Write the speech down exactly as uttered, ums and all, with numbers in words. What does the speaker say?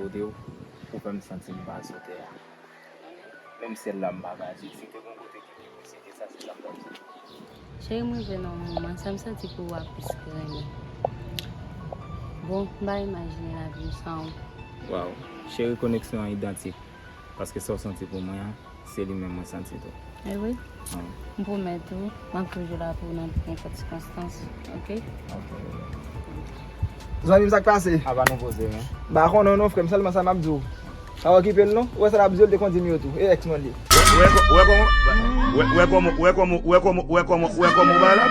Kote w pou fè m santi m pa sou tè a. Menm syèl la m pa ka di. Si te gon kote ki pi plis ke sa, se sa m t ap di. Cheri, m rive nan yon moman, sa m santi pou w ap plis ke renmen. Bon, m pa imajine lavi m san ou. Waw, cheri, koneksyon an idantik. Paske sa w santi pou mwen an, se li menm mwen santi tou. E wi, Hmm. m pwomèt ou, m ap toujou la pou ou nan tout nenpòt sikonstans, oke? Zanmi m, sa k pase? Apa nou poze men? M pa konnen non, frè m, sèlman sa m ap di w. Pa okipe l non. Ou wè sa l ap di w, l te konn di m yo tou. E èks mwen li. Wè kò- wè kòman wè kòman wè kòman wè kòman wè kòman wè kòman w bay la.